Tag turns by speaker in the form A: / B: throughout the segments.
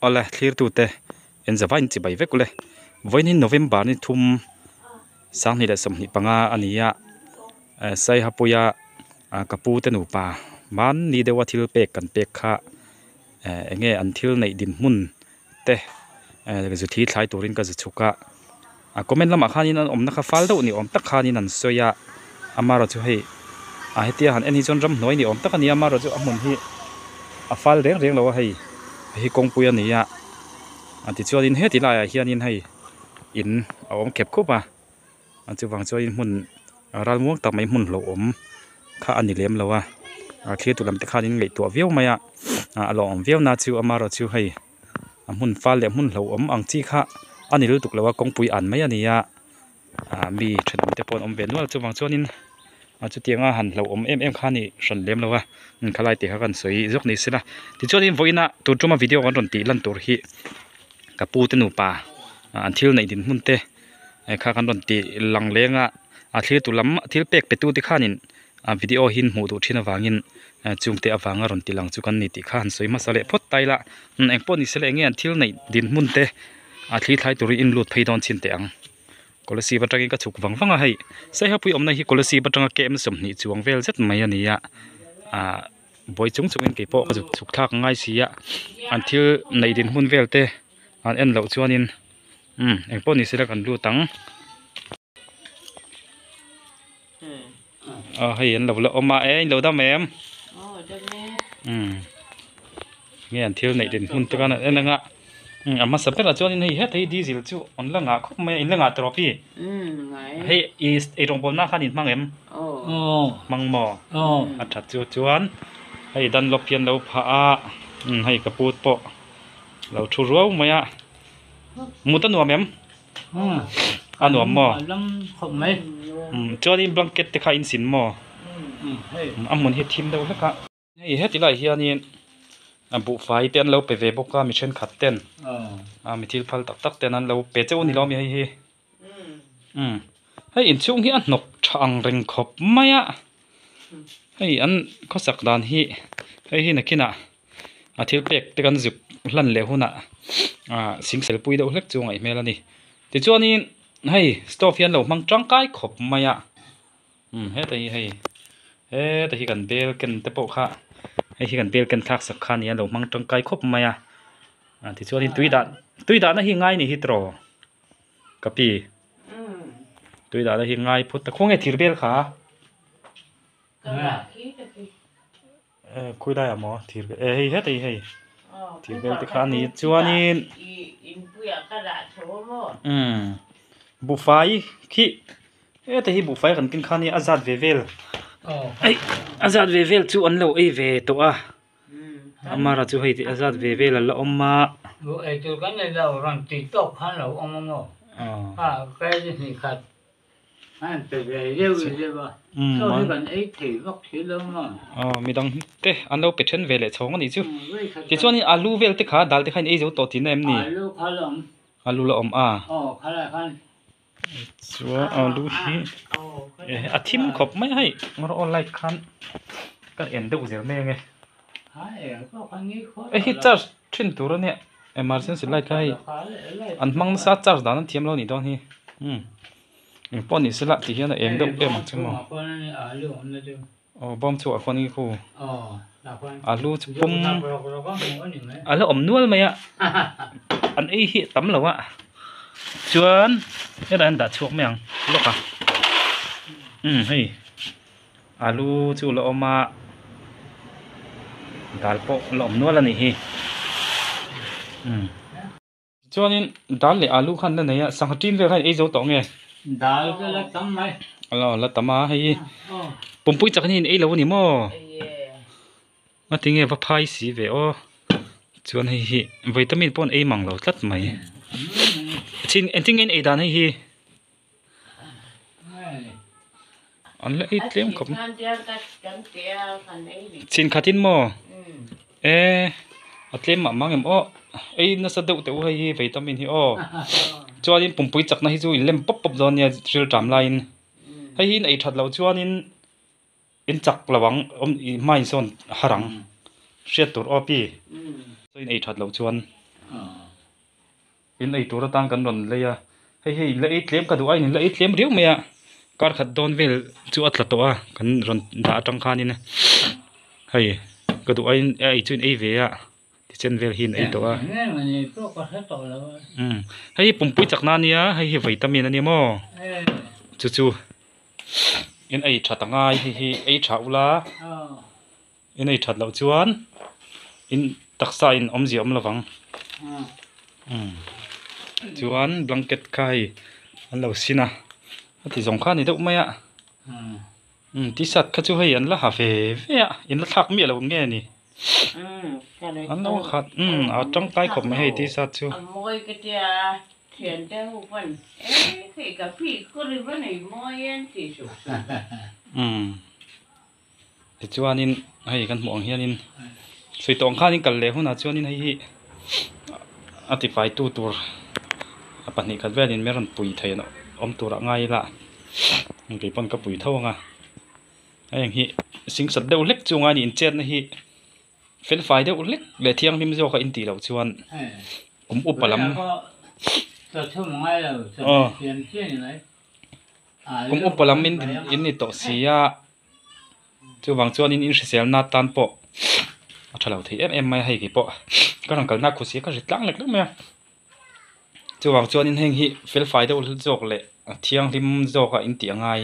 A: Awle thlirtute en zavain chibai vek ule. Vawiin hi November ni thum 2025 a ni a, Saihapuia ka pu te nupa hmanni deuha thil pek kan pek kha eng nge an thil neih dinhmun te zu thli thlai turin ka zu chhuk a, a comment lamah khanin an awmna kha fal deuh ni awm tak khanin an sawi a, amaherawhchu hei a hetia han en hi chuan ramhnuai ni awm tak a ni a, amaherawhchu a hmun hi a fal reng reng lo a hei hei hi kawngpui a ni a, tichuanin heti laiah hianin hei in a awm khep khup a. A chuvang chuanin hmun ralmuang tak mai hmun hlauhawm kha a ni lem lo a a thlir tu lam te khanin ngaihtuah viau mai a a lawmawm viau na chu amaherawhchu hei a hmun fal leh hmun hlauhawm ang chi kha a ni lutuk lo a kawngpui an mai a ni a ah mi thenawm te pawh an awm ve nual chuvang chuanin a chutianga han hlauhawm em em kha a ni hran lem lo a khalai te kha kan sawi zawk ni sela tichuanin vawiina tun tuma video kan rawn tih lan tur hi ka pu te nupa an thil neih dinhmun te. kha kan rawn tih lang leng a a thlir tu lam thil pek pe tu te khanin a video hi an hmuh duh thin avangin chungte avanga rawn ti lang chu kan ni tih kha han sawi hmasa leh phawt ta ila eng pawh ni se la eng nge an thil neih dinhmun te a thli thlai turin in lut phei dawn chhin teh ang Kolasib atangin ka chhuk vang vang a hei Saihapui awmna hi Kolasib atanga kem 20 chuang vel zet mai a ni a ah buai chung chungin keipawh ka zuk chhuk thlak ngai si a an thil neih dinhmun vel te an en loh chuanin. Umm eng pawh ni sela kan lut ang aw hei an lo la awm a e in lo dam em umm nge an thil neih din hmun te khan an en ang a umm a hmasa berah chuanin hei heta hi diesel chu an la ngah khawp mai a in la ngah tawp hi hei ih eirawngbawl na khan in hmang em hmang maw a that chu chuan hei dunlop hi an lo phah a umm hei ka put pawh lo thu ruau mai a. Mut a nuam em? A nuam maw? Chuanin blanket te kha in sin maw? A hmun hi a thim deuh hlek a. Hei heti lai hianin a buhfai te an lo pe ve bawk a mi thenkhat ten a mi thil phal tak tak ten an lo pe cheu a ni lo ami hei hi. Hei inchhung hi a hnawk tha ang reng khawp mai a. Hei an khawsak dan hi hei hi nakinah a thil pek te kan zuk hlan leh hunah ah singsel pui deuh hlek chu a ngaih hmel a ni. Tichuanin hei stove hi an lo hmang tangkai khawp mai a umm heta hi hei heta hi kan bel ken te pawh kha hei hi kan bel ken thlak sak kha a ni a lo hmang tangkai khawp mai a tichuanin tui dah tui dahna hi ngai a ni hi tiraw. Ka pi tui dahna hi ngai phut ta khawnge thir bel kha khawi laiah maw thir bel eh hei heta hi hei thir bel te kha a ni chuanin umm buhfai khi heta hi buhfai kan ken kha nia a zat ve vel hei a zat ve vel chu an lo ei ve tawh a. Amara chu hei a zat ve vel a la awm a.
B: Duh ei tur kan nei lo, rawn tih tawk khan lo awm a maw? A kei hnih khat a han pe ve zeuh zeuh a, chaw hi kan ei thei vak si lo maw?
A: Aw midang te an lo pe then ve leh chhawng a nih chu. Tichuanin alu vel te kha dal te kha in ei zo tawh tihna em ni?
B: Alu kha la awm.
A: Alu la awm a.
B: Aw khalai khan.
A: Chuan alu hi a thim khawp mai a hei rawh aw light khan kan en deuh zel mai ange hei hi charge thin tur ania emergency light kha hei an hmang nasa charge dan an thiam lo anih dawn hi umm engpawh ni sela ti hian a eng deuh em ang chu maw. Aw bawm chhuah khawn hi khu alu chu pum a la awm nual mai a an ei hi a tam lo a chuan helai an dah chhuak mai ang lawk a umm hei alu chu la awm a dal pawh la awm nual a nih hi umm. Chuanin dal leh alu khan la nei a, sangha ṭin vel khan ei zo tawh nge?
B: Dal chu la tam mai.
A: Alo la tam a, hei pumpui chak hian ei lo a ni maw? Ngati nge va phai si ve aw. Chuan hei hi vitamin pawh an ei mang lo tlat mai. Chin engtin nge an ei dan hei hi? An la ei tlem khawp mai. Chin khatin maw? E a tlem mah mang em aw. Ei nasa deuh teh u hei hi vitamin hi aw. Chuanin pumpui chakna hi chu in lem pawp pawp dawn nia thil ṭam laiin. Hei hi in ei ṭhat loh chuanin in chak lo ang awm i hma insawn har ang. Hriat tur aw pi. Chaw in ei ṭhat loh chuan. In ei tur atan kan rawn lei a hei hei in la ei tlem ka duh a in la ei tlem riau mai a kar khat dawn vel chu a tla tawh a kan rawn dah atang khanin hei ka duh aiin a ei chu in ei ve a tichen vel hi in ei tawh a umm hei hi pumpui chakna ania hei hi vitamin ania maw chu chu in ei tha ta ngai hei hi ei tha ula. In ei that loh chuan in taksa in awmzia awm lovang umm chuan blanket kha hei an lo sin a a ti zawng kha a ni deuh mai a umm t-shirt kha chu hei an la ha ve ve a in la thlak miah lo nge ni an lo khat umm a tangkai khawp mai hei t-shirt chu. Umm. Tichuanin hei kan hmuh ang hianin sawi tawh ang khanin kal leh hunah chuanin hei hi a tifaitu tur a pahnih khat velin min rawn pui thei an awm turah ngai ila kei pawn ka pui tho ang a heng hi singsat deuh hlek chu ngai a ni inchetna hi felfai deuh hlek leh thianghlim zawk a intih loh chuan kum upa lam aw. Kum upa lam in in ni tawh si a, chuvang chuanin in hriselna atan pawh a tha lo thei em em mai a hei kei pawh ka rawn kalna khusi ka hre tlang lek lek mai a, chuvang chuanin heng hi felfai deuh zawk leh a thianghlim zawk a in tih a ngai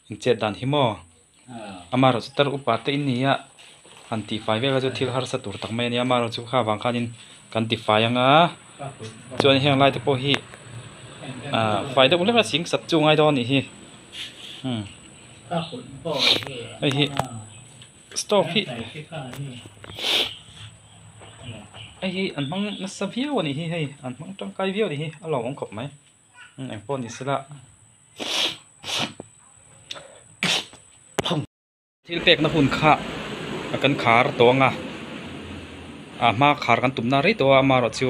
A: in chet dan hi maw amaherawhchu tar upa te in ni a han tihfai vel kha chu thil harsa tur tak mai a nia amaherawhchu kha vang khanin kan tifai ang a chuan heng lai te pawh hi ah fai deuh hlek a ching sat chu ngai dawn a nih hi umm hei hi stove hi hei hi an hmang nasa viau a nih hi hei an hmang tangkai viau a nih hi a lawmawm khawp mai engpawh ni sela. Thil pekna hun kha kan khar tawh ang a, a hma khar kan tumna rei tawh a amaherawh chu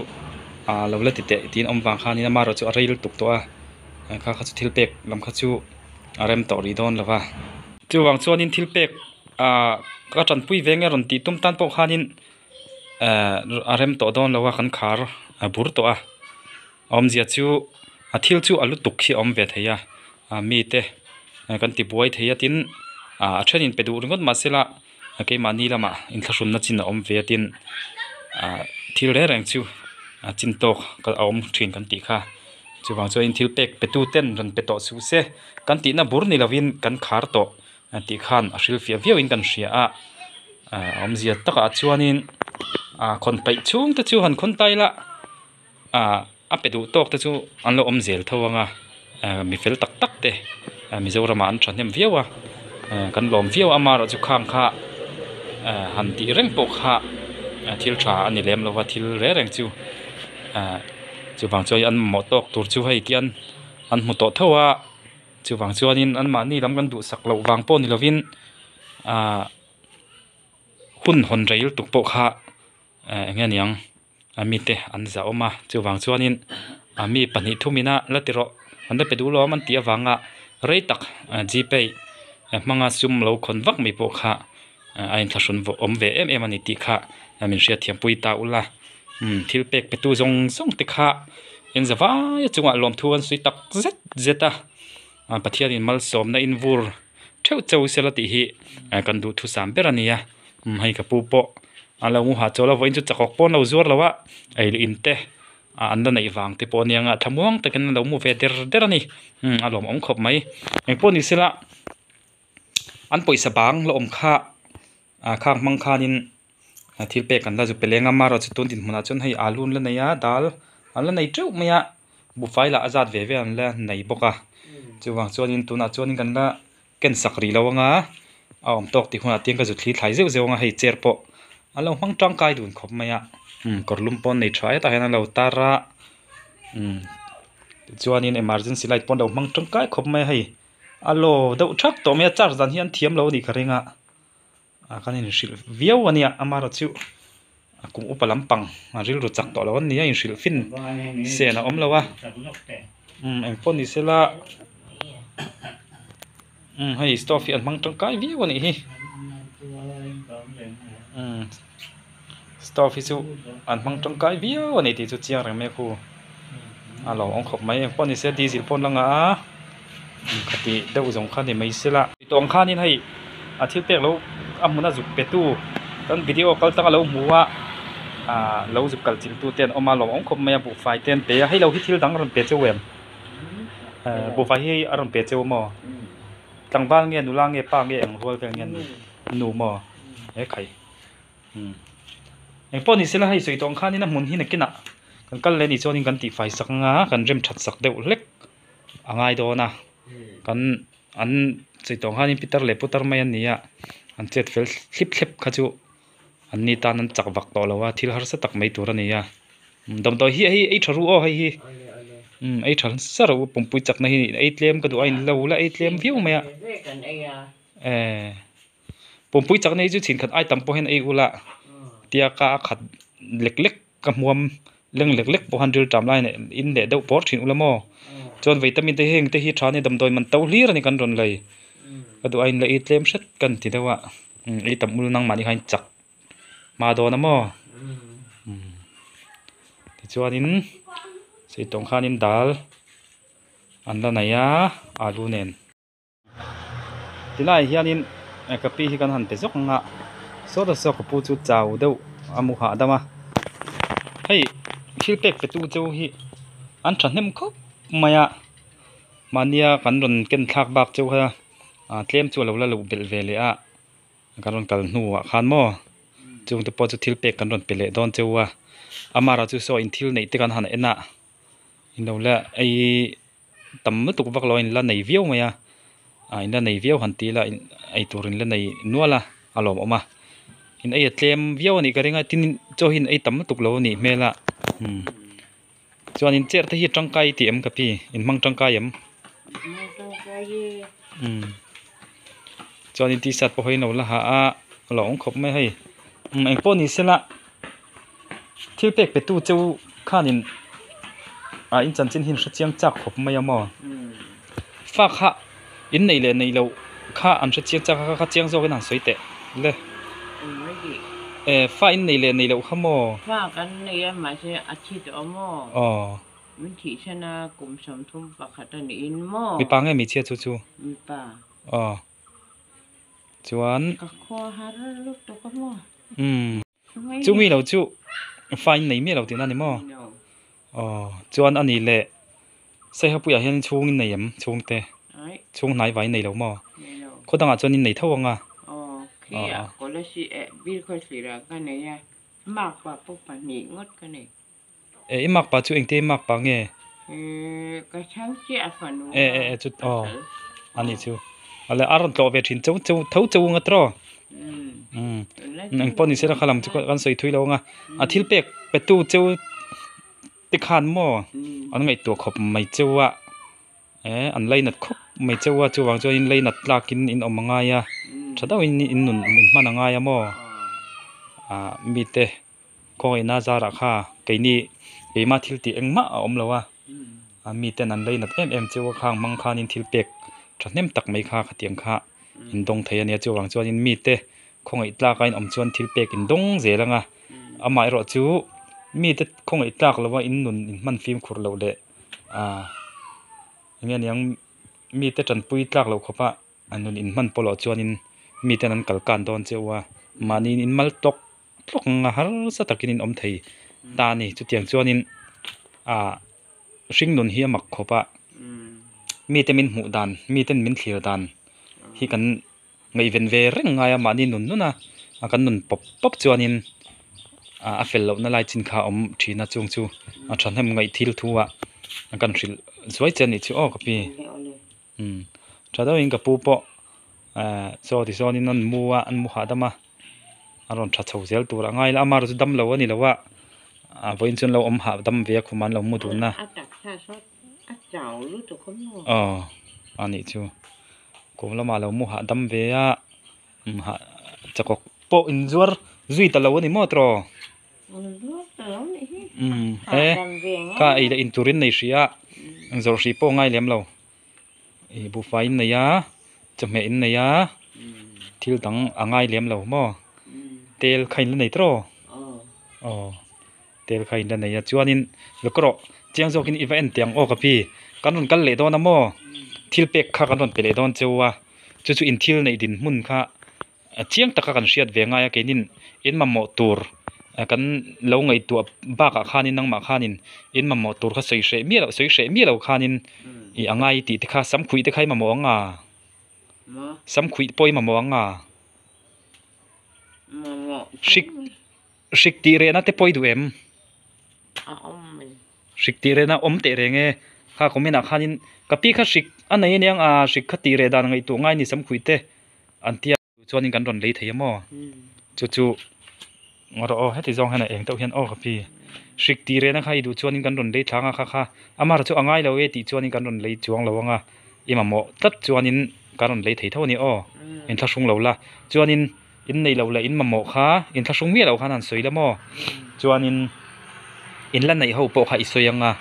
A: ah lo la ti teh tiin awm vang khanin amaherawh chu a rei lutuk tawh a kha kha chu thil pek lam kha chu a rem tawh rih dawn lo va. Chuvang chuanin thil pek ah ka tanpui ve nge rawn tih tum tan pawh khanin eh a rem tawh dawn lo a kan khar a bur tawh a. Awmzia chu a thil chu a lutuk hi a awm ve thei a ah mite kan ti buai thei a tin ah a thenin pe duh ringawt mahse la keimahni lamah inthlahrunna chin a awm ve a tin ah thil reng reng chu a chin tawk a awm thin kan tih kha chuvang chuan thil pek pe tu ten rawn pe tawh suh se kan tihna bur ni lovin kan khar tawh tih khan a hrilhfiah viauin kan hria a ah awmzia takah chuanin ah khawn peih chhung te chu han khawn ta ila. Ah a pe duh tawk te chu an lo awm zel tho ang a eh mi fel tak tak te eh Mizoramah an thahnem viau a eh kan lawm viau a amaherawhchu khang kha eh han tih reng pawh kha thil tha a ni lem lo va thil reng reng chu eh chuvang chuan an mamawh tawk tur chu hei khian an hmu tawh tho a chuvang chuanin anmahni lam kan duhsak loh vang pawh ni lovin ah hun hawn rei lutuk pawh kha. Eh eng nge niang a mite an zah awm a chuvang chuanin a mi pahnih thumina la ti rawh an la pe duh lo an tih avanga rei tak gpay hmanga sum lo khawn vak mai pawh kha a inthlahrun awm ve em em a ni tih kha min hriatthiam pui ta ula umm thil pek pe tu zawng zawng te kha in za vai chungah lawmthu an sawi tak zet zet a Pathianin malsawmna in vur theuh cheu sela tih hi kan duhthusam ber a ni a hei ka pu pawh a lo hmu hah chawl a vawiin chu chakawk pawh an lo zuar lo a ei leh in te an la neih vang te pawh a nia thlamuang takin an lo mu ve der der a ni a lawmawm khawp mai engpawh ni sela an pawisa bang la awm kha ah khang hmang khanin thil pek an la zu pe leng a amaherawhchu tun dinhmunah chuan hei alu an la nei a dal an la nei teuh mai a buhfai lah a zat ve ve an la nei bawk a chuvang chuanin tunah chuanin kan la ken sak rih lo anga a awm tawk tih hunah tiang ka zu thli thlai zeuh zeuh anga hei chair pawh an lo hmang tangkai dun khawp mai a umm kawr lum pawh an nei tha hetah hian an lo tar a umm tichuanin emergency light pawh an lo hmang tangkai khawp mai a hei a law deuh thak tawh mai a charge dan hi an thiam lo a nih ka ring a. Ah kan inhrilh viau a nia amaherawhchu a kum upa lampang a rilru chak tawh lo an ni a inhrilh fin sen a awm lo a umm engpawh ni sela umm hei stove hi an hmang tangkai viau a nih hi umm stove hi chu an hmang tangkai viau a ni tih chu chiang reng mai a khu. A lo awm khawp mai engpawh ni se diesel pawh an la ngah a khati deuh zawng kha ni mai sela. Tawng khanin hei a thil pek lo a hmun a zuk pe tu kan video kal tang a lo hmu a ah lo zuk kal chilh tu te an awm a lo awm khawp mai a buhfai te an pe a hei lo hi thil dang a rawn pe cheu em eh buhfai hi a rawn pe cheu maw tlangval nge nula nge pa nge eng rual vel nge nu maw he khai. Umm engpawh ni sela hei sawi tawh ang khanin a hmun hi nakinah kan kal leh anih chuanin kan tihfai sak anga kan rem that sak deuh hlek a ngai dawn a kan an sawi tawh ang khanin pitar leh putar mai an ni a an chet fel thlip thlep kha chu an ni tan an chak vak tawh lo a thil harsa tak mai tur a ni a damdawi hi hei ei tha ru aw hei hi umm ei tha nasa rawh u pumpui chakna hi ei tlem ka duh a inlo la ei tlem viau mai a eh. Pumpui chakna hi chu chhin khat ai tam pawh hian ei ula tia ka a khat lek lek ka hmuam leng lek lek pawh khan ril tam lai in in leh deuh pawr thin ula maw chuan vitamin te heng te hi tha a ni damdawi man to hlir a ni kan rawn lei ka duh a in la ei tlem hret kan ti deuh a ei tam ul nangmahni kha in chak hma dawn a maw tichuanin saitawng khanin dal an la nei a alu nen. Tilaiah hianin ka pi hi kan han pe zawk ang a sawta saw ka pu chu chau deuh a mu hahdam a hei thil pek pe tu chu hi an thahnem khawp mai a mahnia kan rawn ken thlak bak chu kha tlem chu a lo la luh belh ve leh a kan rawn kal hnuah khan maw chungte pawh chu thil pek kan rawn pe leh dawn cheu a amara chu saw in thil neih te kan han en a in lo la ei. Tam lutuk vak lo a inla nei viau mai a ah inla nei viau han tih ila ei tur inla nei nual a a lawmawm a in ei a tlem viau a nih ka ring a tin chaw hi in ei tam lutuk lo a nih hmel a umm chuan in chair te hi tangkai i tih em ka pi in hmang tangkai em umm chuan in t-shirt pawh hi an lo la ha a a lawmawm khawp mai hei umm engpawh ni sela. Thil pek pe tu cheu khanin ah in chanchin hi an hre chiang chak khawp mai a maw? Fa kha in neih leh neih loh kha an hre chiang chak a kha chiang zawkin han sawi teh le. E fa in neih leh neih loh kha maw?
B: Fa kan nei a mahse a thi tawh a maw?
A: Aw.
B: Min thih chhan a kum 31 a niin maw?
A: Mipa nge hmeichhia chu chu?
B: Mipa.
A: Aw. Chuan.
B: Ka khua har lutuk a maw?
A: Umm. Chumi lo chu fine nei miah lo tihna a ni maw? Aw chuan a nih leh Saihapuiah hian chhung in nei em chhungte? Chhung hnai vai in nei lo maw? Khaw dangah chuan in nei tho ang a. E i makpa chu engte i makpa nge? E e e chu aw a nih chu ale a rawn tlawh ve thin cheu cheu tho cheu ang a tiraw umm engpawh ni sela kha lam chu kan sawi thui lo ang a a thil pek pe tu cheu te khan maw an ngaihtuah khawp mai cheu a e an lainat khawp mai cheu a chuvang chuan in lainat tlak in in awm a ngai a tha deuhin in nun in hman a ngai a maw ah mite. Khawngaihna zarah kha keini keimah thil tih engmah a awm lo a, miten an lei nat em em chu a khang hmang khanin thil pek thahnem tak mai kha khatiang kha in dawng thei a nia chuvang chuanin mite khawngaih tlaka in awm chuan thil pek in dawng zel ang a, amaherawh chu mite khawngaih tlak lova in nun in hman fimkhur loh leh ah enge niang mite tanpui tlak loh khawpa. A nun in hman pawh loh chuanin miten an kal kan dawn che u a, mahni in mal tawk tlawk anga harsa takin in awm thei ta a ni. Chutiang chuanin ah hring nun hi a mak khawp a, mite min hmuh dan, miten min thlir dan hi kan ngaihven ve reng ngai a, mahni nun nun a, kan nun pawp pawp chuanin ah a fel lohna lai chin kha a awm thin a, chung chu a thahnem ngaih thil thu ah kan hrilh zuai che a nih chu aw ka pi. Umm tha deuhin ka pu pawh eh chaw ti sawnin an mu a an mu hahdam a a rawn tha chho zel tur a ngai la amah erawh chu dam lo a ni lo a ah vawiin chuan lo awm hahdam ve a khumah an lo mu dun a aw a nih chu kum lamah lo mu hahdam ve a umm hah chakawk pawh inzuar zui ta lo a ni maw tiraw. Umm e ka ei leh inturin nei hrih a zawrh hrih pawh a ngai lem lo. Ih buhfai in nei a chawhmeh in nei a thil dang a ngai lem lo maw tel kha in la nei tawh aw. Tel kha in la nei a chuanin lawk rawh chiang zawkin i va en teh ang aw ka pi kan rawn kal leh dawn a maw thil pek kha kan rawn pe leh dawn cheu a chu chu in thil neih dinhmun kha chiang taka kan hriat ve ngai a keinin in mamawh tur kan lo ngaihtuah bakah khanin nangmah khanin in mamawh tur kha sawi hreh miah loh sawi hreh miah loh khanin i a ngai tih te kha samkhuih te kha i mamawh ang a samkhuih pawh i mamawh ang a hrik hrik tih rehna te pawh i duh em hrik tih rehna awm teh reng e kha comment ah khanin ka pi kha hrik a nei aniang a hrik kha tih reh dan ngaihtuah ngai a ni samkhuih te an tia. Chuanin kan rawn lei thei a maw? Chu chu rawh aw heti zawng hian a eng deuh hian aw ka pi hrik tih rehna kha i duh chuanin kan rawn lei thlang a kha kha amah chu a ngai lo e tih chuanin kan rawn lei chuang lo ang a i mamawh tlat chuanin kan rawn lei thei tho a ni aw inthlahrung lo la chuanin in nei lo leh in mamawh kha inthlahrung miah loh khan han sawi la maw chuanin in la neih ho pawh kha i sawi ang a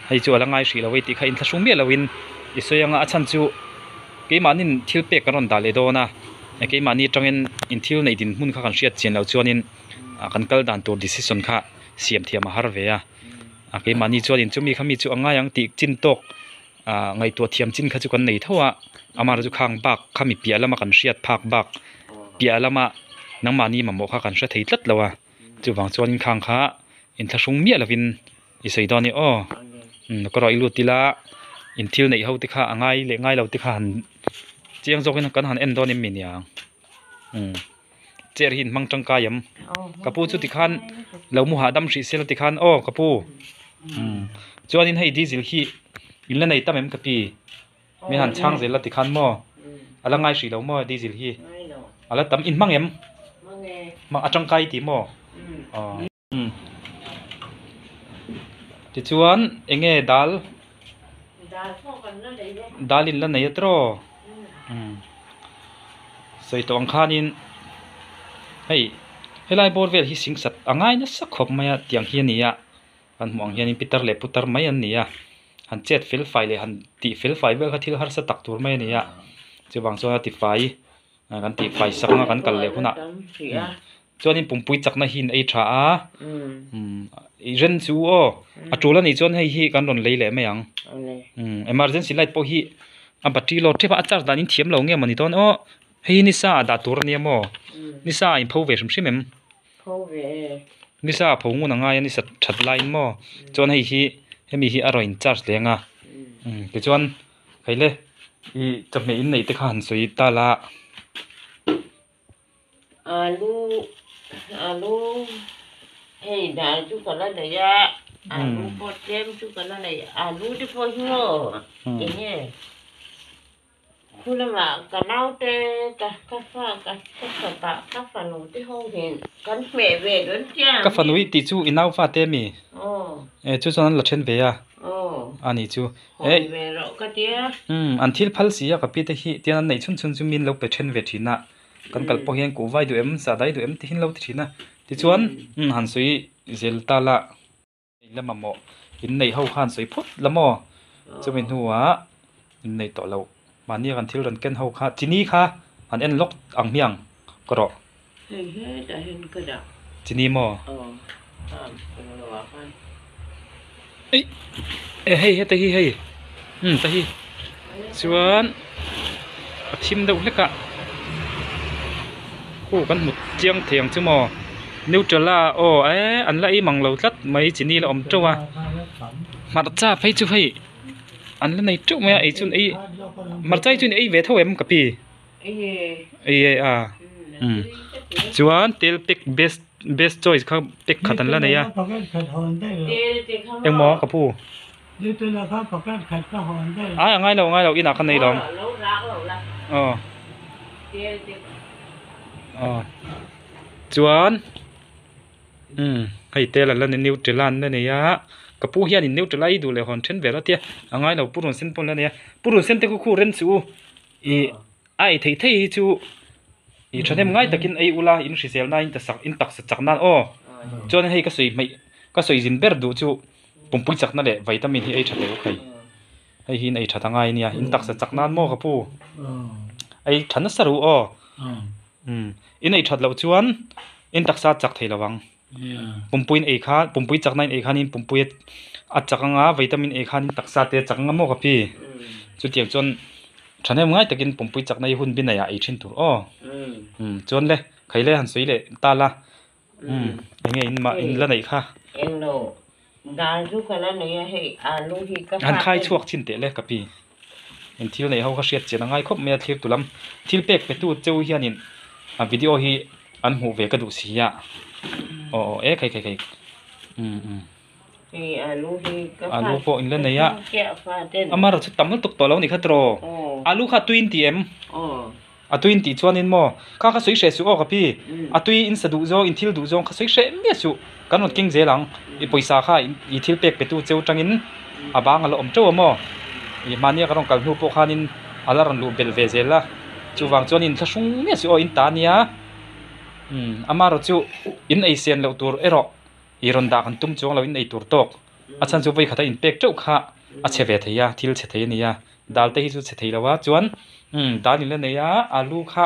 A: hei chu a la ngai hrih lo e tih kha inthlahrung miah loin i sawi ang a a chhan chu. Keimahnin thil pek kan rawn dah leh dawn a, keimahni atangin in thil neih dinhmun kha kan hriat chian loh chuanin kan kal dan tur decision kha siam thiam a har ve a, keimahni chuanin chumi kha mi chu a ngai ang tih chin tawk ah ngaihtuah thiam chin kha chu kan nei tho a, amah chu khang bak khami piah lama kan hriat phak bak piah lama nangmahni mamawh kha kan hre thei tlat lo a, chuvang chuanin khang kha inthlahrung miah lovin. I sawi dawn e aw ka rawh i lut ila in thil neih ho te kha a ngai leh ngai lo te kha han chiang zawk in kan han en dawn em mi niang chair hi in hmang tangkai em ka pu chu tikhan lo mu hahdam hrih se la tikhan aw ka pu chuanin hei diesel hi in la nei tam em ka pi min han chhang zel la tikhan maw a la ngai hrih lo maw diesel hi a la tam in hmang em a tangkai tih maw aw. Tichuan eng nge dal dal in la nei a tiraw sawi tawh ang khanin hei helai bawr vel hi sing sat a ngai nasa khawp mai a tiang hi a ni a kan hmuh ang hianin pitar leh putar mai an ni a han chet fel fai leh han tih fel fai vel kha thil harsa tak tur mai a ni a chuvang chuan a tifai kan tihfai sak anga kan kal leh hunah. Chuanin pumpui chakna hi in ei tha a, i ren chu aw, a tul anih chuan hei hi kan rawn lei leh mai ang. Emergency light pawh hi a battery load tep a, a charge dan in thiam lo nge mawni dawn aw, hei hi nisa ah dah tur ania maw, nisa ah in pho ve hrim hrim em? Nisa ah pho ngun a ngai a nisa that laiin maw, chuan hei hi hemi hi a rawn in charge leng a, tichuan hei le i chawhmeh in neih te kha han sawi ta la.
C: Alu alu hei dal chu ka la nei a alu pawh tlem chu ka la nei alu te pawh hi maw eng nge khu lamah ka naute ka ka fa ka ka fapa ka fanu te ho hian kan hmeh ve dawn chiang
A: Ka fanu i tih chu i nau fa te ami? E chu chuan an la then ve a ani chu
C: hawi ve rawh ka tia
A: an thil phal si a ka pi te hi tian an neih chhun chhun chu min lo pe then ve thin a. Kan kal pawh hian kuhvai duh em, sah dai duh em tihin lo ti thin a. Tichuan han sawi zel ta la. In la mamawh, in neih ho khan sawi phawt la maw? Chumi hnuah in nei tawh lo. Mahni a kan thil rawn ken ho kha, chini kha han en lawk ang hmiang ka rawh.
C: Hei hetah hian ka dah.
A: Chini maw?
C: Aw, a lo ah khan.
A: Eih e hei heta hi hei umm ta hi chuan a thim deuh hlek a khu kan hmu chiang thei ang chu maw nutella aw eh an la ei mang lo tlat mai chini la awm teuh a hmarcha phei chu hei an la nei teuh mai a ei chu an ei hmarcha hi chu an ei ve tho em ka pi ei e a umm chuan tel pack best. Best choice kha pack khat an la nei a. Engmaw ka pu? Ai a ngai lo a ngai lo inah ka nei lo. Aw. Aw. Chuan umm hei tel an la nei Nutella an la nei a. Ka pu hianin Nutella i duh leh hawn then vel a tia a ngai lo purun sen pawh an la nei a. Purun sen te khu khu rem chu ih A ei theih theih hi chu ih thahnem ngai takin ei ula in hrisel na in tasak in taksa chak nan aw chuan hei ka sawi hmeih ka sawi zin ber duh chu pumpui chakna leh vitamin hi ei tha teh u khai hei hi in ei that angai ania in taksa chak nan maw ka pu ei tha nasa ru aw in ei that loh chuan in taksa chak thei lo ang. Pumpuiin ei kha pumpui chakna in ei khanin pumpui a chak anga vitamin ei khanin taksa te a chak anga maw ka pi. Chutiang chuan thahnem ngai takin pumpui chakna hi hun bi nei ah ei thin tur aw. Umm chuan le khaile han sawi leh ta la umm enge in mah in la neih kha.
C: Englo dal chu ka la nei a hei alu hi ka
A: Han khai chhuak chin teh le ka pi. In thil neih ho kha hriat chian a ngai khawp mai a thlir tu lam thil pek pe tu cheu hianin a video hi an hmuh ve ka duh si a aw aw e khai khai khai umm umm.
C: Hei alu hi ka
A: Alu pawh in la nei a amaherawhchu chu tam lutuk tawh lo a nih kha tiraw alu kha a tui in ti em? A tui in tih chuanin maw kha kha sawi hreh suh aw ka pi a tui in sa duh zawng in thil duh zawng kha sawi hreh miah suh kan rawn keng zel ang i pawisa kha i thil pek pe tu cheu tangin a bang a la awm teuh a maw i mahnia kan rawn kal hnu pawh khanin a la rawn luh belh ve zel a chuvang chuan in thlahrung miah suh aw in ta nia umm amaherawhchu in ei sen loh tur erawh i rawn dah kan tum chuang lo in ei tur tawk a chhan chu vawi khat a inpek teuh kha a chhe ve thei a thil chhe thei a ni a. Dal te hi chu chhe thei lo a chuan umm dal in la nei a alu kha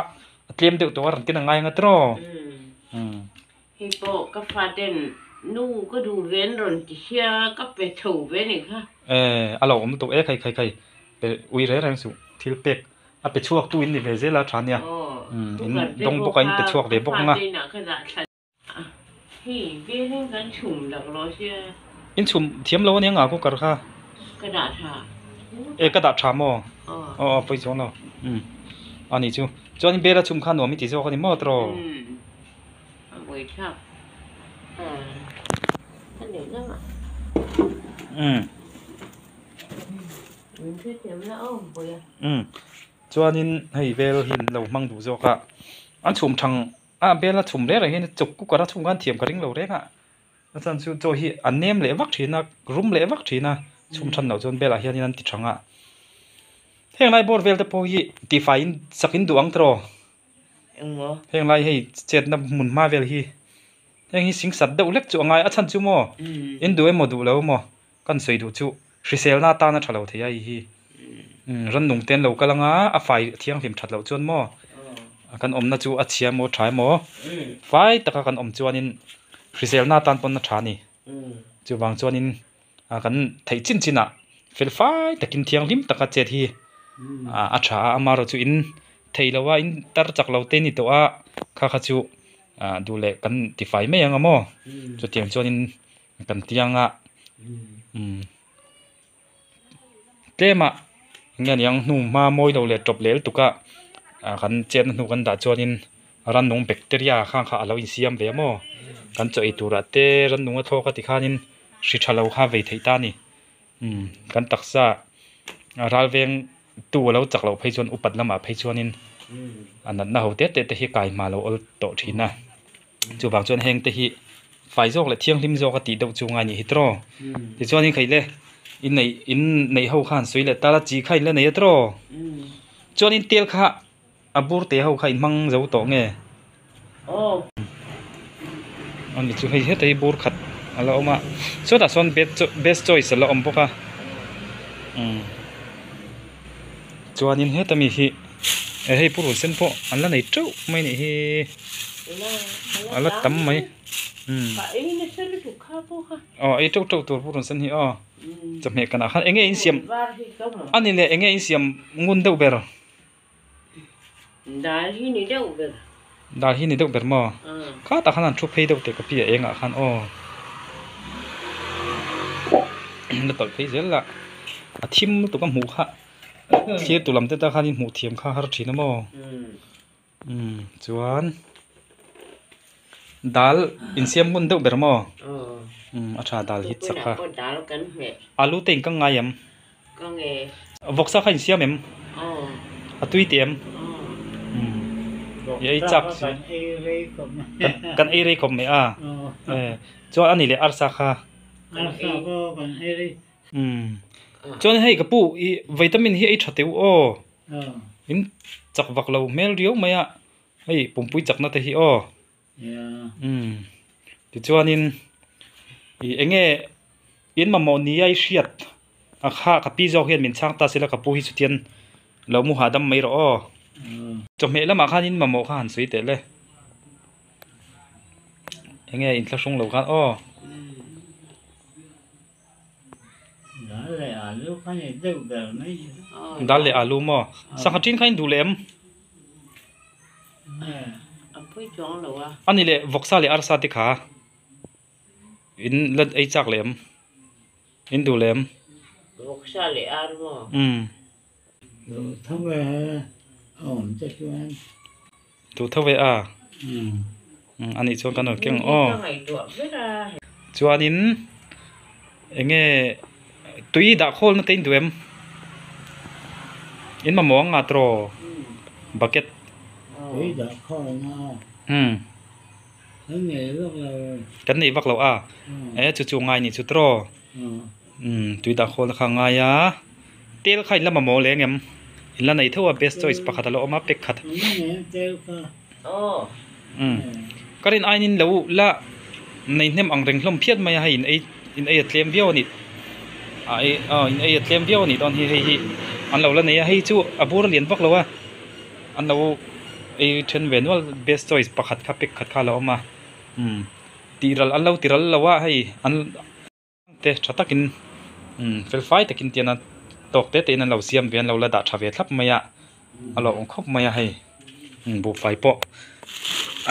A: a tlem deuh tawh a rawn ken a ngai ang a tiraw umm.
C: Hei pawh ka faten nu ka duh ve an rawn ti sia ka pe chho ve a nih kha.
A: E a lo awm tawh e khai khai khai pe ui reng reng suh thil pek a pe chhuak tu in ni ve zel a tha nia umm in dawng bawk a in pe chhuak ve bawk ang a.
C: Hei belin kan chhum lak lo sia.
A: In chhum thiam lo ania nga cooker kha.
C: Ka dah tha.
A: E ka dah tha maw? Aw aw pawi chuang lo. Umm ani chu. Chuan bela chhum kha nuam i ti zawk ani maw tiraw?
C: Umm a buai thlak. A leh lamah.
A: Umm.
C: Min hrethiam la aw buai a.
A: Umm chuanin hei bel hi an lo hmang duh zawk a. An chhum thang A bel a chhum reng reng hian chawp cooker a chhum khan thiam ka ring lo reng a, a chhan chu chaw hi a nem leh vak thin a, rum leh vak thin a, chhum than loh chuan belah hianin an ti thang a. Heng lai bawr vel te pawh hi tifaiin sak in duh ang tiraw?
C: Engmaw?
A: Heng lai hei chetna hmun hma vel hi heng hi sing sat deuh hlek chu a ngai a chhan chu maw in duh emaw duh lo emaw kan sawi duh chu hriselna atan a tha lo thei a hei hi rannung te an lo kal anga a fai thianghlim that loh chuan maw kan awmna chu a chhia emaw tha emaw fai taka kan awm chuanin hriselna atan pawn a tha a ni chuvang chuanin kan theih chin chinah fel fai takin thianghlim taka chet hi a tha a amaherawhchu in thei lo a in tar chak lo te a ni tawh a kha kha chu duh leh kan tifai mai ang a maw chutiang chuanin. Kan tiang a umm tlem ah enge niang hnu hma mawi lo leh tawp leh lutuk a ah kan chetna hnu kan dah chuanin rannung bacteria khang kha a lo insiam ve a maw kan chaw ei turah te rannung a thlawk a ti khanin hri tha lo kha vei theih ta a ni umm kan taksa a ral veng tu a lo chak loh phei chuan upat lamah phei chuanin a natna ho te te te hi kai hma lo awl tawh thin a. Chuvang chuan heng te hi fai zawk leh thianghlim zawk a tih deuh chu ngai nih hi tiraw. Tichuan in khaih le in neih in neih ho khan sawi leh tal a chi kha in la nei a tiraw. Chuan in tel kha a bur te ho kha in hmang zo tawh nge. Ani chu hei heta hi bur khat a la awm a sawtah sawn best choice a la awm bawk a umm chuanin heta mi hi hei purun sen pawh an la nei teuh mai a nih hi. A la tam mai umm aw ei teuh teuh tur purun sen hi aw chawhmeh kanah khan enge in siam a ni leh enge in siam ngun deuh ber
C: dal hi ni deuh ber
A: dal hi ni deuh ber maw khatah khan an thu phei deuh teh ka pi a engah khan aw la tawlh phei zel la a thim lutuk a hmuh kha thlir tu lam te tan khan in hmuh thiam kha har thin a maw. Umm chuan dal insiam ngun deuh ber maw umm a tha dal hi chak a alu te in ka ngai em vawksa kha insiam em a tui tih em umm i ei chak si kan ei rei khawp mai a chuan ani leh arsa kha umm chuan hei ka pu i vitamin hi ei tha teuh aw. In chak vak lo hmel riau mai a hei pumpui chakna te hi aw umm tichuanin ih eng nge in mamawh ni a i hriat a kha ka pi zawk hian min chhang ta sela ka pu hi chutian lo mu hahdam mai rawh aw chawhmeh lamah khan in mamawh kha han sawi teh le. Enge inthlahrung lo khan aw.
B: Dal leh alu kha ni deuh ber mai chu.
A: Dal leh alu maw? Sangha ṭin kha in duh leh em?
C: A pui chuang lo a.
A: A ni leh vawksa leh arsa te kha in la ei chak leh em? In duh leh em?
C: Vawksa leh ar maw?
A: Umm.
B: Duh tho e a awm te chuan.
A: Duh tho e a? Umm a nih chuan kan rawn keng aw. Chuanin eng nge tui dah khawlna te in duh em? In mamawh ang nga tiraw bucket.
B: Tui dah khawlna a.
A: Umm.
B: Kan nei vak lo.
A: Kan nei vak lo a. E chu chu ngai nih chu tiraw. Umm tui dah khawlna kha a ngai a. Tel kha in la mamawh leh ang em? In la nei theuh a best choice pakhat a lo awm a pack khat. Umm ka rin aiin in lo la nei hnem ang reng hlawm phian mai a hei in ei in ei a tlem viau a nih ah ei aw in ei a tlem viau a nih dawn hi hei hi an lo la nei a hei chu a bur a lian vak lo a an lo ei then ve nual best choice pakhat kha pack khat kha a lo awm a umm tih ral an lo ti ral lo a hei an. Te tha takin fel fai takin tian a tawk te te in an lo siam ve an lo la dah tha ve thlap mai a a lo awm khawp mai a hei buhfai pawh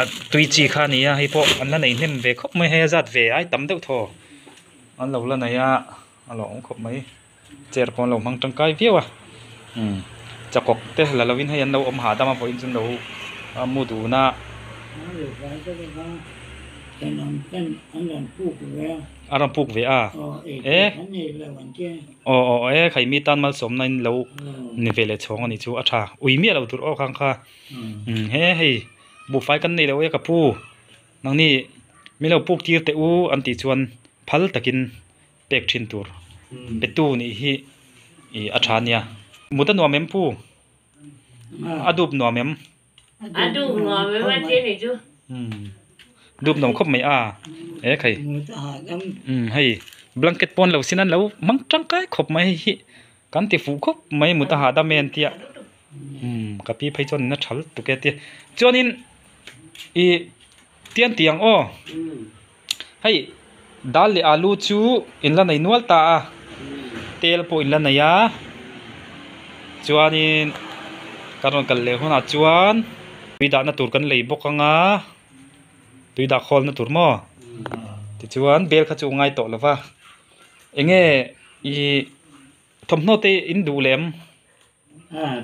A: a tui chi kha a ni a hei pawh an la nei hnem ve khawp mai hei a zat ve ai tam deuh thaw an lo la nei a a lo awm khawp mai chair pawh an lo hmang tangkai viau a chakawk te la lovin hei an lo awm hahdam a vawiin chu an lo mu dun a. A rawn puk ve a e aw aw e khai mi tan malsawmna in lo ni ve leh chhawng a nih chu a tha ui miah lo tur aw khang kha he hei buhfai kan nei lo e ka pu nangni min lo puk tir teh u an tih chuan phal takin pek thin tur petu nih hi ih a tha ania mut a nuam em pu a dup nuam em.
C: A dup nuam em a tia ni chu.
A: Dup nuam khawp mai a e khai hei blanket pawn lo sin an lo hmang tangkai khawp mai hei hi kan ti fuh khawp mai mut a hahdam e an tia ka pi phei chuan in a tha lutuk e a tia chuanin ih tian tih ang aw hei dal leh alu chu in la nei nual ta a tel pawh in la nei a chuanin kan rawn kal leh hunah chuan tui dahna tur kan lei bawk ang a tui dah khawlna tur maw tichuan bel kha chu a ngai tawh lo va eng nge ih thawmhnaw te in duh leh em?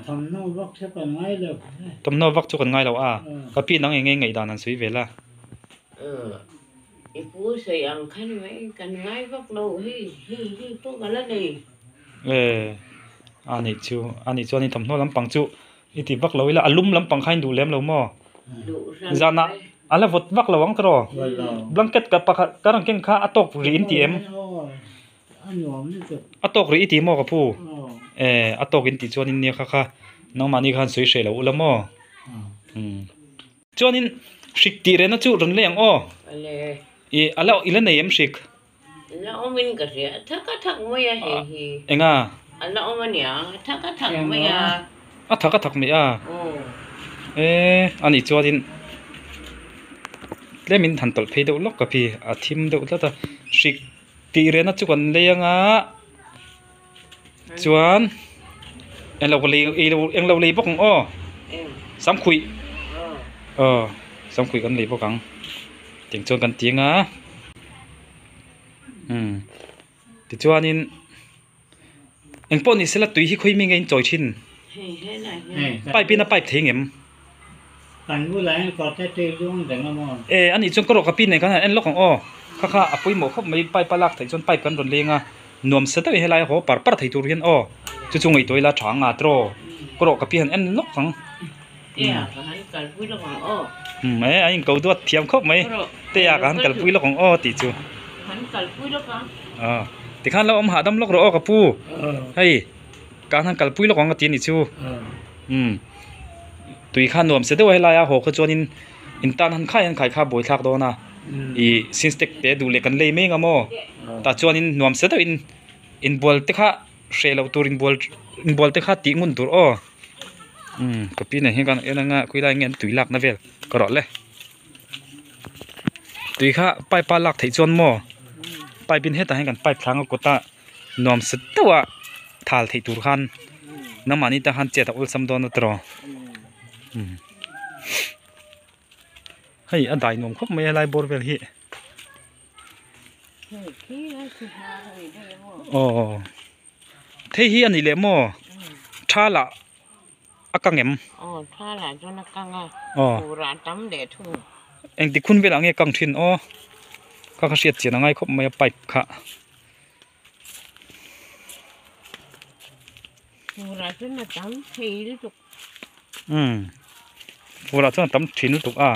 B: Thawmhnaw vak chu kan ngai lo.
A: Thawmhnaw vak chu kan ngai lo a. Ka pi nang eng nge ngaihdan an sawi vel a?
C: I pu sawi ang kha ni mai, kan ngai vak lo hei hei hei pawh ka la nei.
A: E a nih chu a nih chuan i thawmhnaw lampang chu i ti vak lo ila a lum lampang kha in duh lem lo maw? Zanah a la vawt vak lo ang tiraw? Blanket ka pakhat ka rawn keng kha a tawk rih in ti em? A tawk rih i ti maw ka pu? E, a tawk in tih chuan in nia kha kha nangmahni khan sawi hreh lo ula maw? Umm. Chuanin hrik tih rehna chu rawn lei ang aw. I a la i la nei em hrik?
C: La awm in ka hria, a thak a thak mai a hei hi.
A: Enga?
C: A la awm a nia, a thak a thak mai a.
A: A thak a thak mai a. E, a nih chuanin tlem in han tawlh phei deuh lawk ka pi, a thim deuh tlat a, hrik Tih rehna chu kan lei anga chuan englo ka lei ei lo englo lei bawk ang aw samkhuih aw samkhuih kan lei bawk ang tiang chuan kan ti anga umm tichuanin engpawh ni sela tui hi khawi mi nge in chawi thin pipe in a pipe thei ngem. E anih chuan ka rawh ka pi nen khan han en lawk ang aw kha kha a pawimawh khawp mai pipe a lak theih chuan pipe kan rawn leng a nuam sa deuh in helai a haw par par thei tur hian aw chu chu ngaihtuah ila tha ang a tiraw ka rawh ka pi han en lawk ang umm e a inko duat thiam khawp mai te ah ka han kalpui lawk ang aw tih chu aw tikhan lo awm hahdam lawk rawh aw ka pu hei. Ka han kalpui lawk ang a ti a nih chu. Umm tui kha nuam se deuh a helai a haw kha chuanin in tan han khai han khai kha buai thlak dawn a. Ih sinstack te duh leh kan lei mai ang a maw. Tah chuanin nuam se deuhin inbual te kha hreh loh tur inbual inbual te kha tih ngun tur aw. Umm ka pi nen hian kan en anga khawilai nge an tui lakna vel ka rawh le. Tui kha pipe a lak theih chuan maw pipe in hetah hian kan pipe thlang a kawt a nuam sa deuh a thal theih tur khan nangmahni tan khan chet a awlsam dawn a tiraw umm hei a dai nuam khawp mai a lai bawr vel hi aw thei hi a nih leh maw tha lah a kang em?
C: Aw tha lah chuan a kang a, fur ah a tam leh thung.
A: Engtik hun velah nge kang thin aw? Kha kha hriat chian a ngai khawp mai a pipe kha.
C: Fur ah chuan a tam thei lutuk.
A: Umm fur ah chuan a tam thin lutuk a.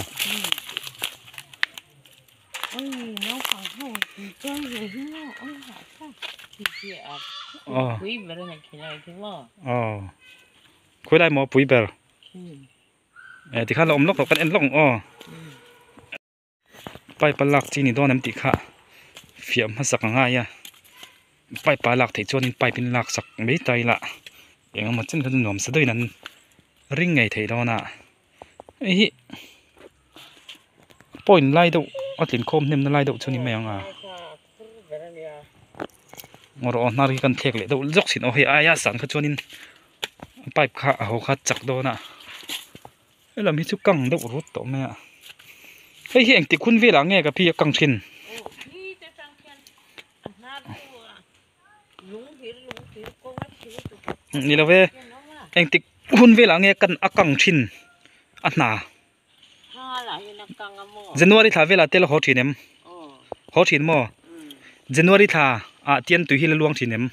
A: Khawi lai maw pui ber eh tikhan la awm lawk loh kan en lawk ang aw pipe a lak chi ni dawn em tih kha fiah hmasak a ngai a pipe a lak theih chuanin pipe in lak sak mai ta ila eng emaw chen kha chu nuam sa deuhin an ring ngei theih dawn a hei hi. Point lai deuh a tlin khawm hnem na lai deuh chu ni mai ang a ngaw rawh aw hnar hi kan thlek leh deuh zawk thin aw hei aia sang kha chuanin pipe kha a haw kha chak dawn a helam hi chu kang deuh rut tawh mai a hei hi engtik hun velah nge ka pi a kang thin. Ni lo ve engtik hun velah nge kan a kang thin a hna. January thla velah te la haw thin em? Haw thin maw? January thla ah tian tui hi la luang thin em?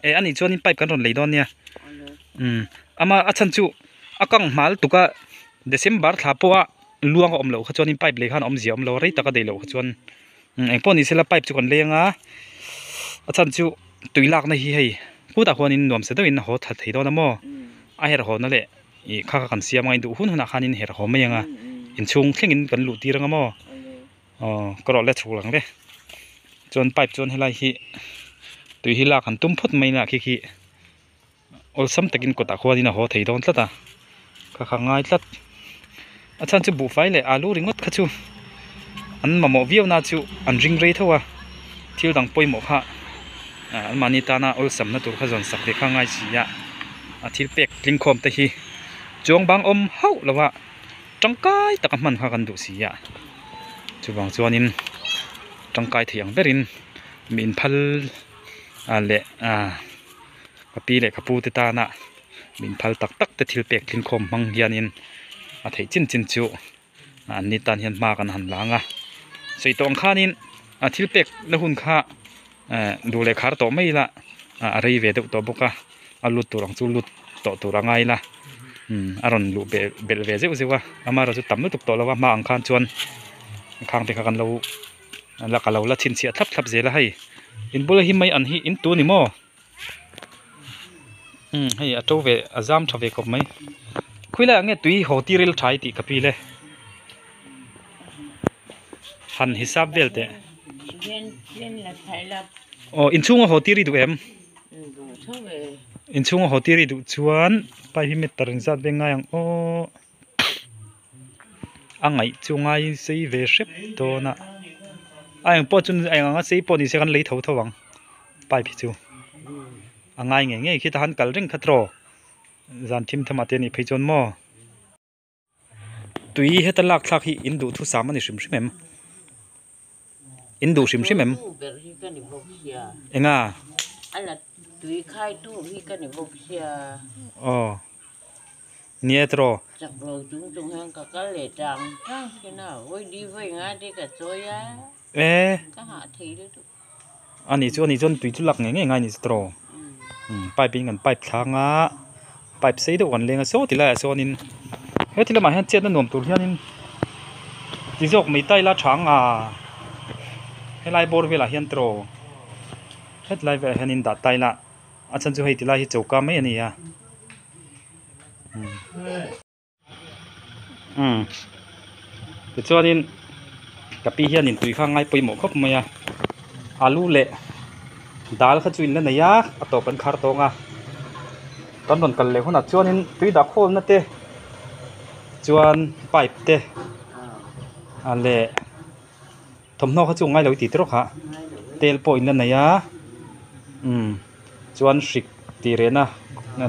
A: E anih chuanin pipe kan rawn lei dawn nia. Umm ama a chhan chu a kang hmal tuk a December thla pawha luang a awm loh kha chuanin pipe lei khan a awmzia a awm lo a rei tak a daih loh kha chuan umm engpawh ni sela pipe chu kan leng a a chhan chu tui lakna hi hei khutah khuanin nuam sa deuhin a haw thla thei dawn a maw a herh haw na leh. Ih kha kha kan siam anga induh hun hunah khanin herh haw mai anga inchhung thlengin kan luh tir anga maw aw ka rawh le chhuk lang le chuan pipe chuan helai hi tui hi lak han tum phawt mai ila khi khi awlsam takin kawtah khuanin a haw thei dawn tlat a kha kha ngai tlat a chhan chu buhfai leh alu ringawt kha chu an mamawh viau na chu an ring rei tho a thil dang pawimawh kha anmahni tana awlsamna tur kha zawn sak ve kha ngai si a. A thil pek tling khawm te hi chuang bang awm hauh lo a tangkai taka hman kha kan duh si a chuvang chuanin tangkai thei ang berin mi inphal ah leh ah ka pi leh ka pu te tana mi inphal tak tak te thil pek tling khawm hmang hianin a theih chin chin chu an ni tan hian hma kan han lang a sawi tawh ang khanin a thil pek na hun kha eh duh leh khar tawh mai ila a rei ve deuh tawh bawk a a lut tur ang chu lut tawh tur a ngai ila umm a rawn luh beh belh ve zeuh zeuh a amaherawh chu tam lutuk tawh lo a hma ang khan chuan khang te kha kan lo la ka lo la chhinchhiah thlap thlap zel a hei in bula hi mai an hi in tu ni maw umm hei a to ve a zam tha ve khawp mai khawilaiah nge tui haw tir ila tha i tih ka pi le han hisap vel teh aw inchhunga haw tir i duh em inchhunga haw tir i duh chuan pipe hi meter engzat veng ngai ang aw a ngaih chu ngai sei ve hrep dawn a a eng pawh chu a eng anga sei pawh ni se kan lei tho tho ang pipe hi chu a ngai ngei ngei khi ta han kal reng kha tiraw zan thim tham ah te anih phei chuan maw. Tui heta lak thlak hi in duh thusam a ni hrim hrim em? In duh hrim hrim em? Enga? Aw nia tiraw? E ani chu ani chuan tui chu lak ngei ngei ngai a ni chu tiraw pipe in kan pipe thlang a pipe sei deuh kan leng a saw ti laiah sawnin he ti lamah hian chetna nuam tur hianin ti zawk mai ta ila tha ang a helai bawr velah hian tiraw hetlai velah hianin dah ta ila a chhan chu hei ti lai hi choka mai a ni a. Umm tichuanin ka pi hianin tui kha a ngai pawimawh khawp mai a alu leh dal kha chu in la nei a a tawp an khar tawng a kan rawn kal leh hunah chuanin tui dah khawlna te chuan pipe te a leh. Thawmhnaw kha chu ngai lo i tih tawk kha tel pawh in la nei a umm chuan hrik tih rehna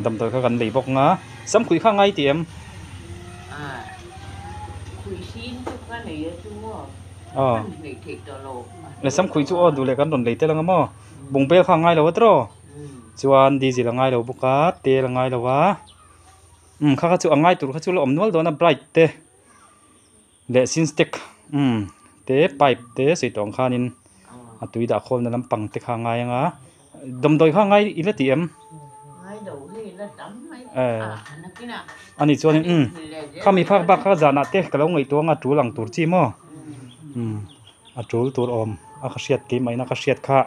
A: damdawi kha kan lei bawk ang a samkhuih kha ngai tih em? Aw samkhuih chu aw duh leh kan rawn lei tel ang a maw bungbel kha a ngai lo a tawk chuan diesel a ngai lo bawk a tel a ngai lo a umm kha kha chu a ngai tur kha chu la awm nual dawn a bright te. Leh sinstack umm te pipe te sawi tawh ang khanin a tui dah khawlna lampang te kha a ngai ang a damdawi kha a ngai i la tih em? Eh ani chuanin umm khami phak bak kha zanah te ka lo ngaihtuah ang a tul ang tur chi maw umm a tul tur awm a ka hriat keimah ina ka hriat kha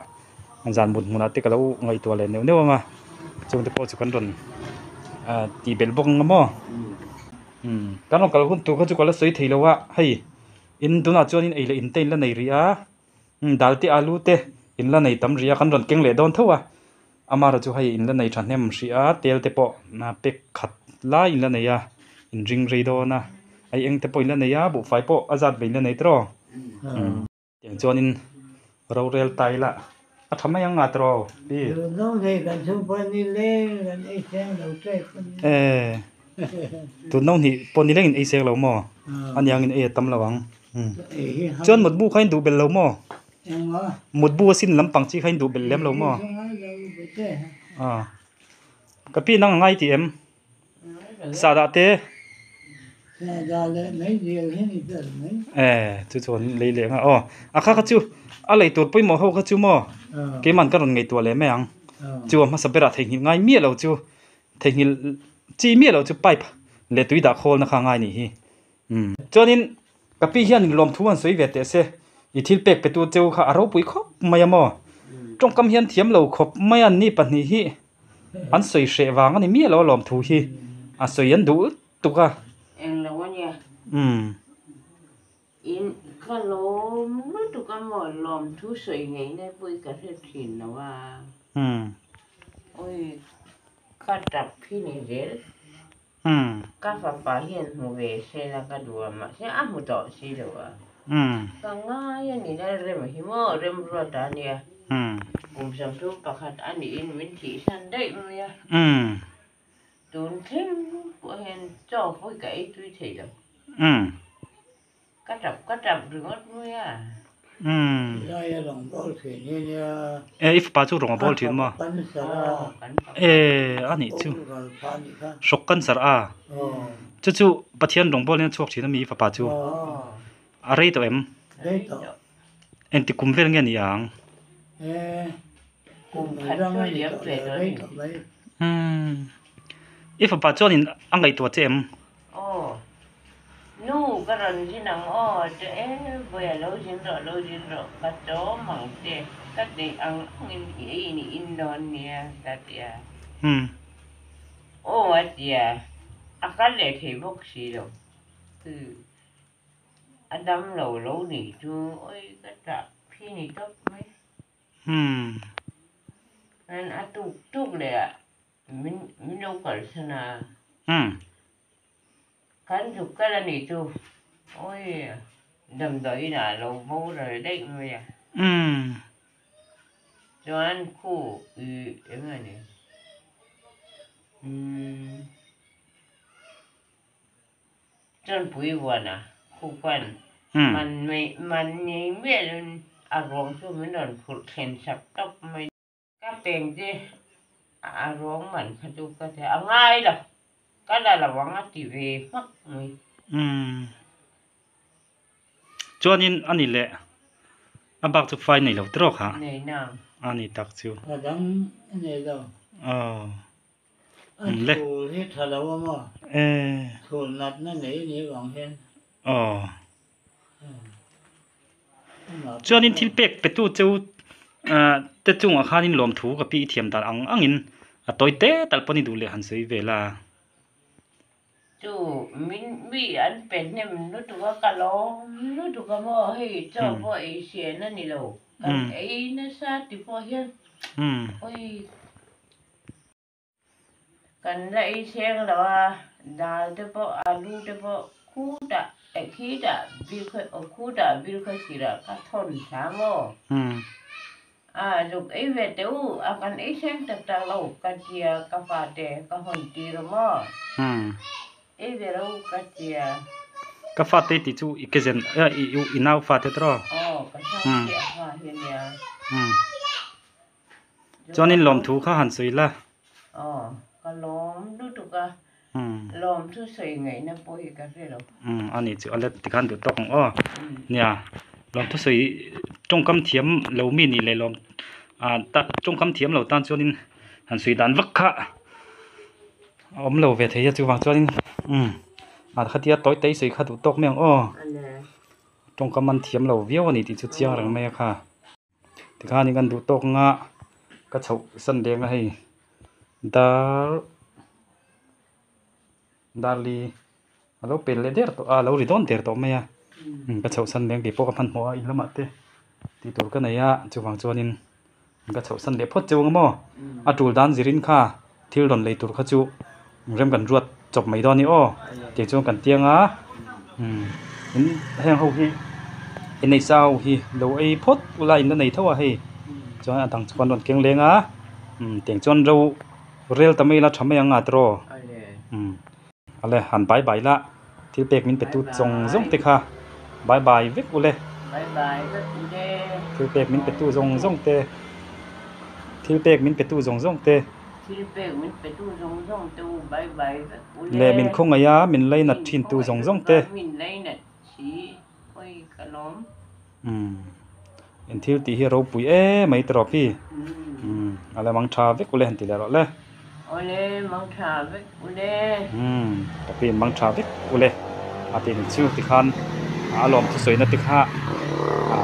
A: zan mut hmunah te ka lo ngaihtuah leh neuh neuh ang a chungte pawh chu kan rawn ah tih belh bawk ang a maw. Umm kan rawn kal hun tur kha chu ka la sawi thei lo a hei in tunah chuan in ei leh in te in la nei rih a umm dal te alu te in la nei tam rih a kan rawn keng leh dawn tho a amaherawhchu chu hei in la nei thahnem hrih a tel te pawh pek khat lai in la nei a in ring rei dawn a ei eng te pawh in la nei a buhfai pawh a zat ve in la nei tawh umm. Tiang chuanin rorel ta ila a tha mai ang a tiraw pi. Eh tun no hnih pawh nileng in ei seng lo maw aniang in ei a tam lo ang chuan mutbu kha in duh belh lo maw mutbu a sin lampang chi kha in duh belh lem lo maw ah ka pi nang a ngai tih em. Sahdah te.
B: Sahdah leh meizial hi ni ber mai.
A: Eh chu chuan lei leh nga aw a kha kha chu a lei tur pawimawh ho kha chu maw keiman ka rawn ngaihtuah leh mai ang chu a hmasa berah theihnghilh ngai miah lo chu theihnghilh chi miah lo chu pipe leh tui dah khawlna kha ngai nih hi umm chuanin ka pi hian lawmthu an sawi ve teh se i thil pek pe tu cheu kha a ropui khawp mai a maw tawngkam hian thiam lo khawp mai a ni pahnih hi. An sawi hreh vang a ni miah lo a lawm thu hi a sawi an duh tuk a.
C: Eng lo a nia.
A: Umm.
C: In ka lawm lutuk a maw lawm thu sawi ngei nge pawh i ka hre thin lo a.
A: Umm.
C: Ui ka tap hi ni zel.
A: Umm.
C: Ka fapa hian hmu ve se la ka duh a mahse a hmu tawh si lo a.
A: Umm.
C: Ka ngai a ni lal rem hi maw remruat a nia.
A: Umm.
C: Kum sawmthum pakhat a niin min thihsan daih mai a.
A: Umm.
C: Tun thleng pawh hian chaw pawh hi ka ei tui thei lo.
A: Umm.
C: Ka tap ka tap ringawt mai a.
A: Umm.
B: Lai a rawn bawl thin hi nia.
A: E i fapa chu rawn a bawl thin maw?
B: Kan cancer a.
A: E a nih chu. Hrawk cancer a. Chu chu Pathian rawn bawl in a chhuak thin a mi i fapa chu. A rei tawh em?
B: Rei tawh.
A: Engti kum vel nge ni ang?
B: E kum khat chu liam ve tawh rei tawh mai.
A: Umm. I fapa chuanin a ngaihtuah che em?
C: Aw, nu ka rawn zin ang aw, te e, vawi a lo zin rawh, lo zin rawh, ka chawm ang che, ka neih ang angin i ei in i in dawn nia, ka ti a. Aw a ti a, a kal leh thei bawk si lo, a dam lo lo nih chu, awi ka tah phi ni tawp mai. An a tuk tuk leh a. Min min lo kalsan a.
A: Umm.
C: Kan zuk kal a nih chu. Awi damdawi inah a lo boral daih mai a.
A: Umm.
C: Chuan khu i eng nge ni? Umm. Chawnpui vuana khu khan man mai man ngei miah loin a ruang chu min rawn phurh thlen sak tawp mai. Ka peng te a ruang man kha chu ka ti a ngai lo ka la lo ang a ti ve hmak mai.
A: Umm chuanin a ni leh a bak chu fai nei lo trawk ha.
C: Nei nang.
A: A ni tak chu.
B: A dang a nei lo.
A: Aw.
B: A chhul hi tha lo a maw? Chhul natna nei a nih vang hian.
A: Aw. Chuanin thil pek petu cheu te chungah khanin lawmthu ka pi i thiam dan ang angin a tawi te tal pawh ni duh leh han sawi ve la.
C: Chu min mi an pe hnem lutuk a ka lawm lutuk a maw hei chaw pawh ei sian a ni lo kan ei nasa ti pawh hian awi Kan la ei seng lo a, dal te pawh alu te pawh khutah. Khitah bill kha aw khutah bill kha sirah ka thawn thla maw? A zuk ei ve teh u a kan ei seng tak tak lo ka tia ka fate ka hawn tir a maw? Ei ve lo ka tia.
A: Ka fate tih chu i ke zen i i nau fate tawh?
C: Aw ka nau chiah fa hi a nia.
A: Chuanin lawmthu kha han sawi la.
C: Aw ka lawm lutuk a. Lawm chu sawi ngaihna pawh hi ka hre lo.
A: Umm a nih chu a let tikhan duh tawk ang aw. Nia lawm thu sawi tawngkam thiam lo mi nih leh lawm ah tawngkam thiam lo tan chuanin han sawi dan vak kha a awm lo ve thei a chuvang chuanin umm ah khatia tawi tawi sawi kha duh tawk mai ang aw. Tawngkam an thiam lo viau a ni tih chu chiang reng mai a kha. Tikhanin kan duh tawk anga ka chhoh san leng a hei dar Darli a lo pel leh der tawh a, a lo ri dawn der tawh mai a, ka chhoh san leng tih pawh ka hmanhmawh a in lamah te tih tur ka nei a, chuvang chuanin ka chhoh san leh phawt cheu ang maw, a tul dan zirin kha thil rawn lei tur kha chu rem kan ruat chawp mai dawn a ni aw tih chuan kan tiang a, in heng ho hi inneih sa ho hi lo ei phawt ula in la nei tho a hei chuan a dang chu kan rawn keng leng a, tiang chuan ro. Rel ta mai ila tha mai ang a tiraw? Umm ale han bye bye la thil pek min pe tu zawng zawng te kha bye bye vek ule thil pek min pe tu zawng zawng te thil pek min pe tu zawng zawng te leh min khawngaih a min lainat thin tu zawng zawng te. Umm in thil tih hi a ropui em mai tawh pi umm a la mang tha vek ule han ti leh rawh le.
C: Awle mang tha vek ule.
A: Umm ka pi in mang tha vek ule a tih ni chu tikhan a lawm thusawina te kha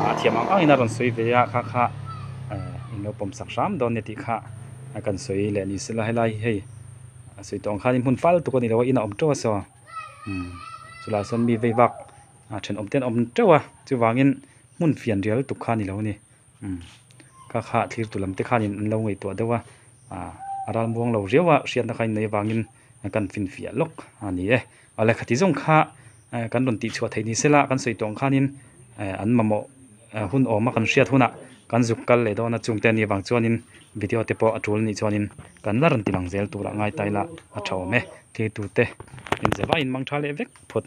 A: a thiam ang ang in a rawn sawi ve a kha kha in lo pawm sak hram dawn nia tih kha kan sawi leh ni sela helai hi hei a sawi tawh ang khan in hmun fal tuk a ni lo a in a awm teuh a saw umm chulaiah sawn mi vei vak. a thenawm te an awm teuh a chuvangin hmun fian rial lutuk kha a ni lo a ni umm kha kha thlir tu lam te khanin an lo ngaihtuah deuh a ah a ral muang lo riau a hriatna kha inneih avangin kan finfiah lawk a ni e awle khati zawng kha kan rawn tih chhuah theih ni sela kan sawi tawh ang khanin an mamawh hun awm a kan hriat hunah kan zuk kal leh dawn a chungte anih avang chuanin video te pawh a tul anih chuanin kan la rawn ti lang zel turah ngai ta ila a tha awm e thiltute inzavaiin mang tha leh vek phawt.